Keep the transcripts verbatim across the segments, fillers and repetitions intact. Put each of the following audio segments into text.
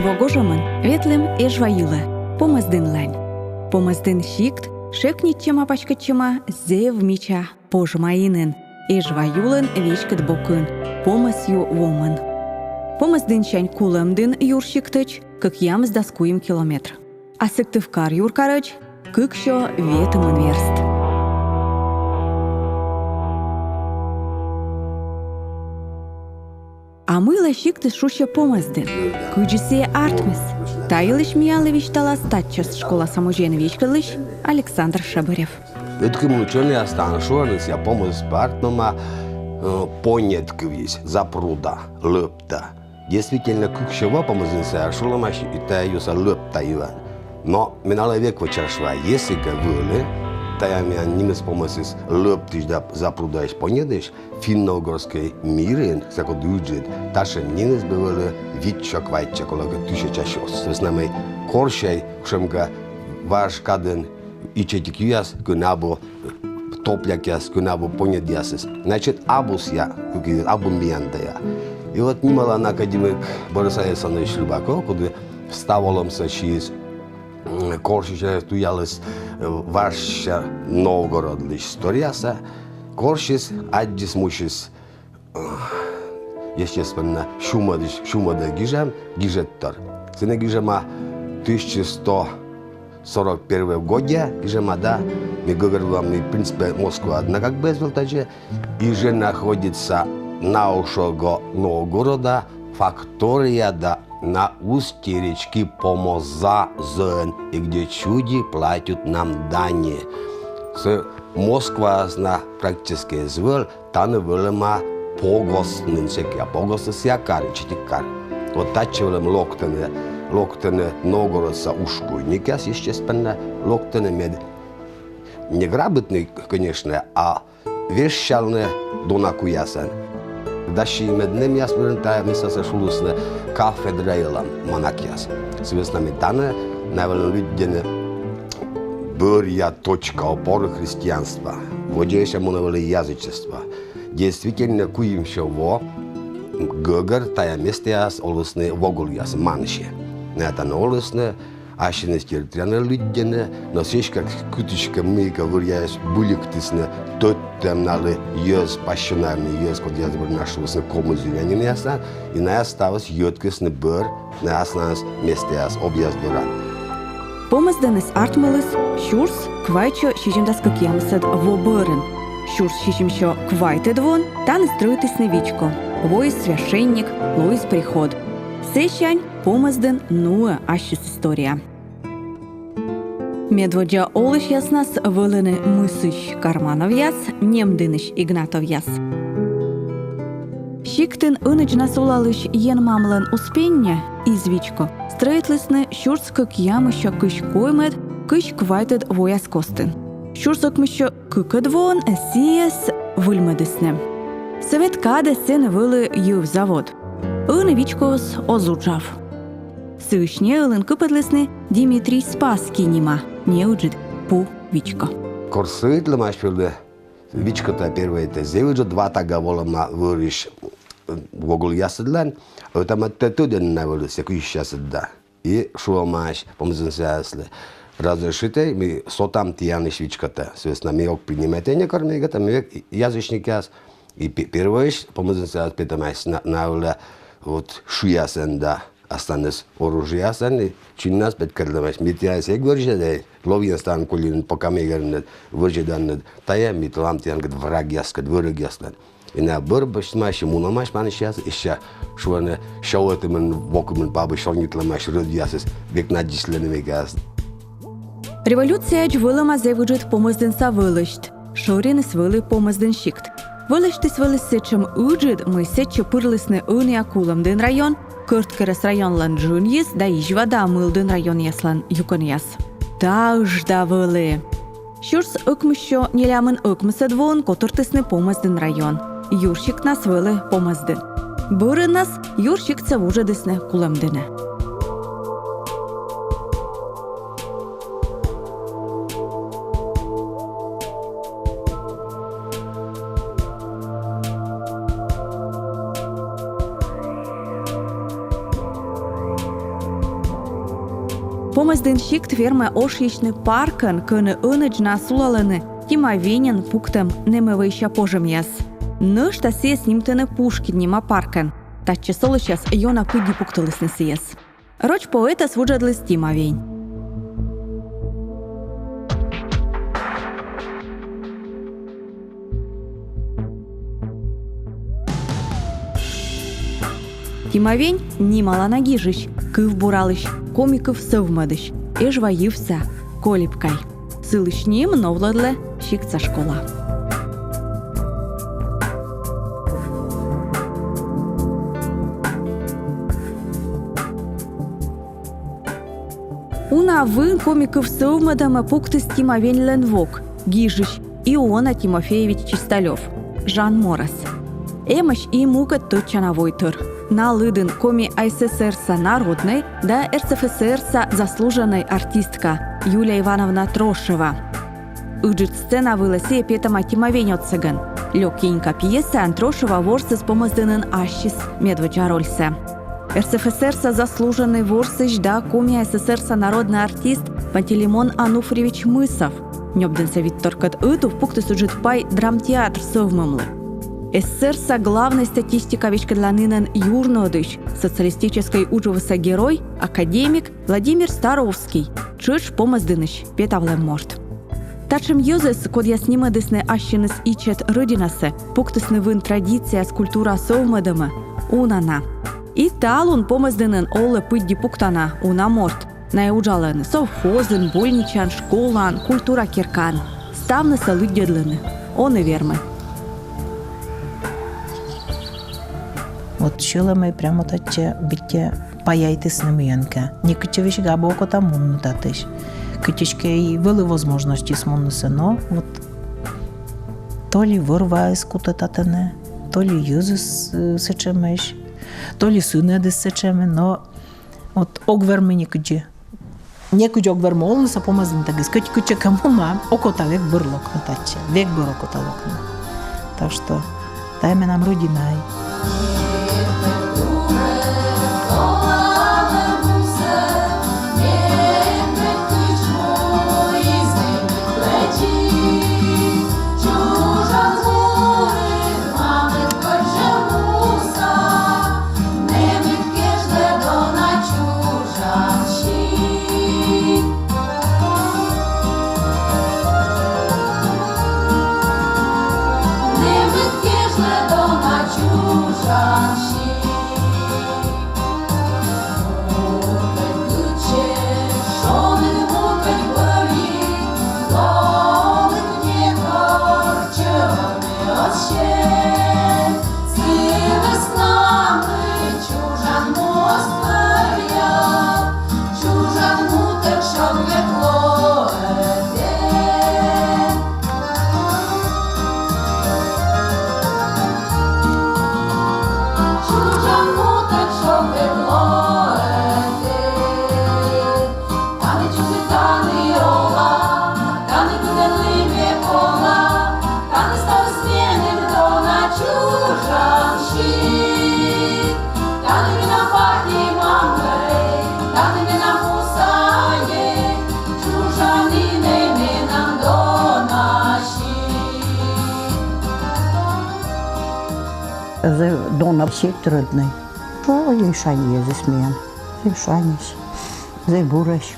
Во гожӧмын ветлім Эжва йылӧ, Помӧсдінлань. Помӧсдін сикт шекнитчӧма-паськӧдчӧма зэв мича Пожма инын, Эжва юлын веськыд бокын, Помӧсъю вомын. Помӧсдінсянь Кулӧмдін юрсиктӧдз кӧкъямысдас куим километр. А Сыктывкар юркарӧдз кыксё ветымын верст. А мыйла сиктӧс шусьӧ Помӧсдін? Кыдзи сійӧ артмис? Та йылысь миянлы висьталас татчӧс школаса музейын веськӧдлысь Александр Шебырев. Ӧткымын учёнӧйяс тані шуӧны, сійӧ Помӧс пӧ артмӧма, э, понйӧд кывйысь, запруда, лӧпта. Действительно, кыксё во Помӧсдінса шулӧмаӧсь, и тайӧ юсӧ лӧпта йылӧн. Но ме налы век воча шуа, если кӧ вӧлі тайӧ миян нимыс Помӧсыс лӧптысь да запрудаысь понйӧдысь, финно-угорскӧй мирын, сэк коді ыджыд, татшӧм нимыс бы вӧлі витсё-квайтсё, колӧкӧ, тысяча сё. Сы вӧсна мый корсьӧй кутшӧмкӧ важ кадын ичӧтик юяс, кӧні абу топлякъяс, кӧні абу понйӧдъясыс. Значит, абу сійӧ кык йӧз, абу миян тайӧ. И вот нималана кӧть мыйкӧ Борис Александрович Рыбаков, коді став олӧмсӧ сиис, м, корсьысьяс туяліс, э, важся Новгородлысь историясӧ. Корсис, аддзис, мусис, э, естественно, сюмӧдысь, сюмӧдӧ гижӧм, гижӧдтор. Сэні гижӧма тысяча сто сорок первом году, гижӧма, да, ми гӧгӧрвоам, ми, в принципе, Москваын на как бы эз вӧв тадзи, и жӧ находится на ошого Новгорода, фактория да на устье речки Помоза зӧӧн, и где чуди платят нам дани. Сы Москваыс на практически эз вӧв, тані вӧлӧма погост нин, сэкся погост, сэкся кар, ичӧтик кар. Вот татчӧ вӧлӧм локтӧны, локтӧны Новгородса ушкуйникъяс, естественно, локтӧны мед не грабитны, конечно, а вежсялны дона куясӧн. Дасьтісны мед нэмъяс, вырын тайӧ местасӧ шулісны кафедра йылӧм монахъяс. Сы вӧсна мый тані найӧ вӧлӧны лыддьӧны бӧръя точка опоры христианства. Водзӧ ещӧ мунӧ вӧлі язычество. Действительно, куимсё во гӧгӧр тайӧ местаяс олісны во гулъяс, манси. Найӧ тані олісны, ассьыныс территорияӧн лыддьӧны, но сідзкӧ, кытыськӧ мыйкӧ вӧръяяс выльыктісны тӧдтӧм налы йӧз, пассионарнӧй йӧз, кодъяс бӧрнас шулісны комизылянинъяс, и найӧ ставыс йӧткисны бӧр, найӧ асланыс местаяс объяс дорад. Помӧсдіныс артмыліс сюрс квайтсё сизимдас кӧкъямысӧд во бӧрын. Сюрс сизимсё квайтӧд воын тані стрӧитісны вичко, воис священник, лоис приход. Сэсянь Помӧсдін нуӧ ассьыс история. Медводдза олысьяснас вӧлӧны Мысысь Кармановъяс, Немдінысь Игнатовъяс. Сиктын ӧнӧдзнас олалысь Енмамлӧн Успенньӧ из вичко стрӧитлісны сюрс кӧкъямыссё кызь коймӧд, кызь квайтӧд вояс костын. Сюрс ӧкмыссё кыкӧд воын сійӧс выльмӧдісны. Сӧвет кадӧ сэні вӧлі йӧв завод. Ӧні вичкоыс оз уджав. Сыысь неылын кыпӧдлісны Димитрий Спасский нима неыджыд пу вичко. Кор стрӧитлӧмаӧсь вӧлі вичкотӧ первойсӧ, зэв ыджыд ватага волӧма вӧрысь, э, во гулъясыдлӧн, ӧта-мӧдтӧ тӧдӧны на вӧлі сійӧ кыйсясыд да. И шуӧмаӧсь Помӧсдінсаяслы: разрешите, ми сотам тіянысь вичкотӧ. Сы вӧсна мый ог принимайтӧй некор мыйкӧ, ми век язычникъяс. И пе-, первойысь Помӧсдінсаяс петӧмаӧсь на, на вылӧ вот шыясӧн да, асланыс оружиеясӧн, и чиннас петкӧдлӧмаӧсь: ми тіянӧс эг вӧрзьӧдӧй, ловйӧн ставӧн кольны, пока ми гӧгӧрын вӧрзьӧданныд тайӧ, ми тӧлам тіянкӧд врагъяскӧд, вӧрӧгъяслӧн. И найӧ бӧр босьтӧмаӧсь, мунӧмаӧсь манысьяс, и сэсся шуӧны, сё ӧтымын во кымын пӧ абу сёрнитлӧмаӧсь рӧдъясыс, век надейтчисны мыйкӧ. Революцияӧдз вӧлӧма зэв ыджыд Помӧсдінса вӧлӧсьт. Шӧриныс вӧлі Помӧсдін сикт. Вӧлӧсьтыс вӧлі сэтшӧм ыджыд, мый сэтчӧ пырлісны ӧнія Кулӧмдін район, Кӧрткерӧс районлӧн джынйыс да Изьва да Мылдін районъяслӧн юкӧнъяс. Та ыджда вӧлі. Сюрс ӧкмыссё нелямын ӧкмысӧд воын котыртісны Помӧсдін район. Юрсиктнас вӧлі Помӧсдін. Бӧрыннас юрсиктсӧ вуджӧдісны Кулӧмдінӧ. Помӧсдін сикт вермӧ ошйысьны паркӧн, кӧні ӧнӧдз на сулалӧны Тима Веньӧн пуктӧм нэмӧвӧйся пожӧмъяс. Нӧшта сійӧс нимтӧны Пушкин нима паркӧн. Татчӧс олысьяс ёна пыдди пуктылісны сійӧс. Роч поэтӧс вуджӧдліс Тима Вень. Тима Вень нималана гижысь, кывбуралысь, коми кыв сӧвмӧдысь, Эжва йывса колипкай. Сылысь ним новлӧдлӧ сиктса школа. Уна вын коми кыв сӧвмӧдӧмӧ пуктіс Тима Веньлӧн вок, гижысь Иона Тимофеевич Чисталёв, Жан морӧс. Эмӧсь и мукӧд тӧдчана войтыр. На лыдын Коми АССР-са народнӧй да РСФСР-са заслуженнӧй артистка Юлия Ивановна Трошева. Ыджыд сцена вылӧ сійӧ петӧма Тима Вень отсӧгӧн. «Лёк Енька» пьесаын Трошева ворсіс Помӧсдінын ассьыс медводдза рольсӧ. РСФСР-са заслуженнӧй ворсысь да Коми АССР-са народнӧй артист Пантелеймон Ануфриевич Мысов. Нёбдінса виттӧркӧд ӧтув пуктіс ыджыд пай драмтеатр сӧвмӧмлы. СССР-са главнӧй статистика веськӧдланінӧн юрнуӧдысь, Социалистическӧй Уджавыса Герой, академик Владимир Старовский, тшӧтш Помӧсдінысь петавлӧм морт. Татшӧм йӧзӧс, кодъяс нимӧдісны ассьыныс ичӧт рӧдинасӧ, пуктісны вын традицияяс, культура сӧвмӧдӧмӧ, уна на. И талун Помӧсдінын олӧ пыдди пуктана уна морт. Найӧ уджалӧны совхозын, больничаын, школаын, культура керкаын. Ставнысӧ лыддьӧдлӧны, ӧні вермӧ. Вот сьӧлӧмӧй прямо татчӧ быттьӧ паяйтісны мыйӧнкӧ. Некытчӧ весиг абу окота мунны татысь. Кытыськӧ и вӧлі возможностьыс муннысӧ, но вот то ли вӧр-ваыс кутӧ татӧні, то ли йӧзыс, э, сэтшӧмӧсь, то ли сынӧдыс сэтшӧмӧсь, но вот ог вермы некыдзи. Некыдз ог вермы олыны со Помӧсдінтӧгыс. Кыдз, кытчӧкӧ мунам, окота век бӧр локны татчӧ. Век бӧр окота локны. Так что тайӧ менам рӧдинай. Зэв дона сикт рӧднӧй. Зэв ӧшань йӧзыс миян. Зэв ӧшаньӧсь. Зэв бурӧсь.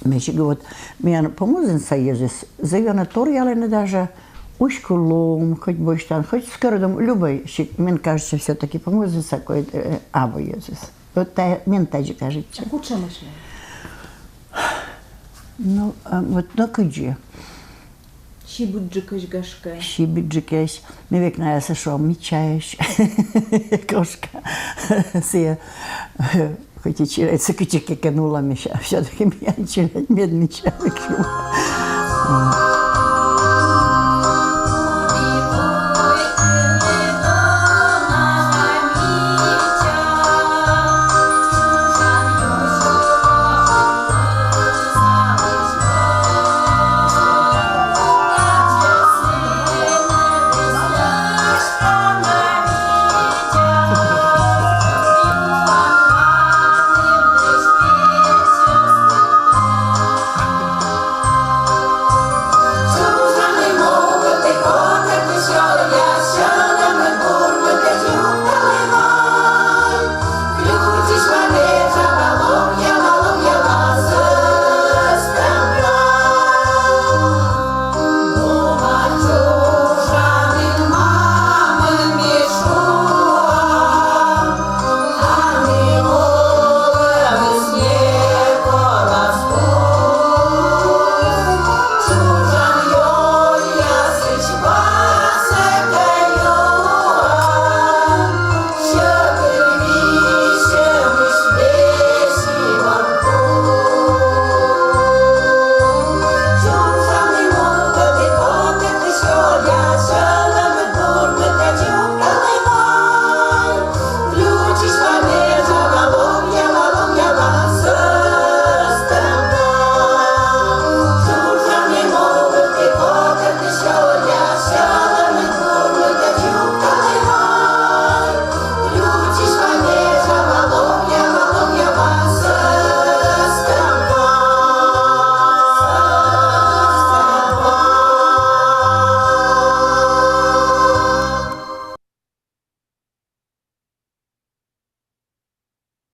Ме сійӧ вот, миян Помӧсдінса йӧзыс зэв ёна торъялӧны даже, уську лун, хоть босьтан, хоть скӧрӧдум, любӧй сикт, мен кажется, всё-таки Помӧсдінса кодь, э, абу йӧзыс. Вот тайӧ, мен тадзи кажется. А кутшӧмӧсь? Ну, а вот, ну, кыдзи. Сибыдджыкӧсь, гашкӧ. Сибыдджыкӧсь. Ме век наясӧ шуа, мичаӧсь. Кошка. Сійӧ, хоть и челядьсӧ кытчӧкӧ кӧ нулам, всё-таки миян челядь медмича век.